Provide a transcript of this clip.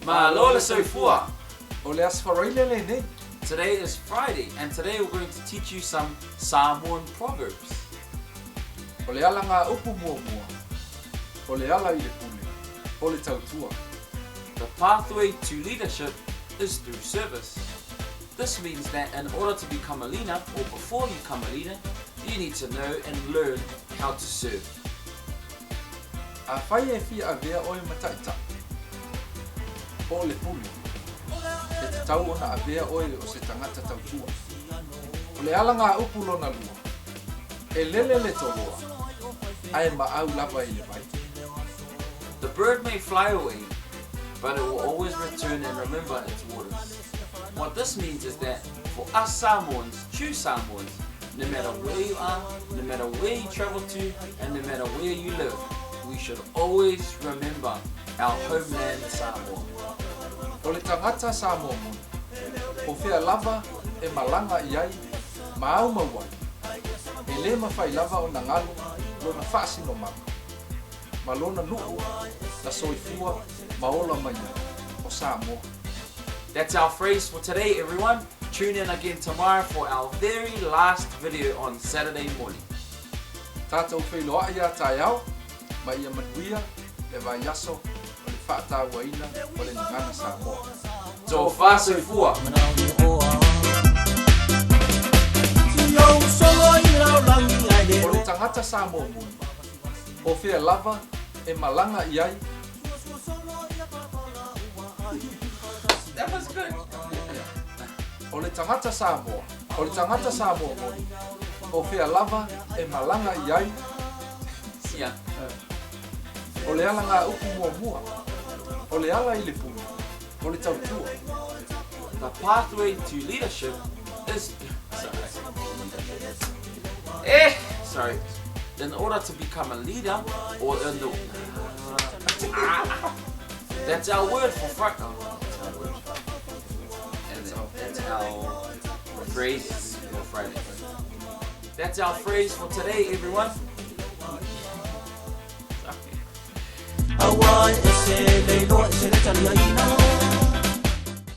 Malo le soifua! O le Aso Faraile lenei. Today is Friday and today we're going to teach you some Samoan proverbs. O le alagāupu muamua, o le ala i le pule, o le tautua. The pathway to leadership is through service. This means that in order to become a leader, or before you become a leader, you need to know and learn how to serve. Afai e fia avea oe ma taitai, po o le pule, e tatau ona avea oe o se tagata tautua. O le alagāupu lona lua, e lele le toloa, ae maau lava i le vai. The bird may fly away, but it will always return and remember its waters. What this means is that for us Samoans, true Samoans, no matter where you are, no matter where you travel to, and no matter where you live, we should always remember our homeland Samoa. O le tagata Samoa moni, po fea lava e malaga i ai ma aumau ai, e lē mafai lava ona galo lona faasinomaga, ma lona nuu na soifua ma ola mai ai, o Samoa. That's our phrase for today, everyone. Tune in again tomorrow for our very last video on Saturday morning. Tatou feiloai ia taeao, ma ia manuia le vaiaso o le faatauaina o le Gagana Samoa. Tofa soifua! O le tagata Samoa moni, o fea lava e malaga i ai. That was good. O le tagata Samoa, o le tagata Samoa moni, o fea lava e malaga i ai. Yeah. O le alagāupu muamua, o le ala i le pule, o le tautua. The pathway to leadership is sorry. Eh, sorry. In order to become a leader or in the That's our word for front. Oh, that's our word. And that's our phrase for Friday. That's our phrase for today, everyone. Sorry.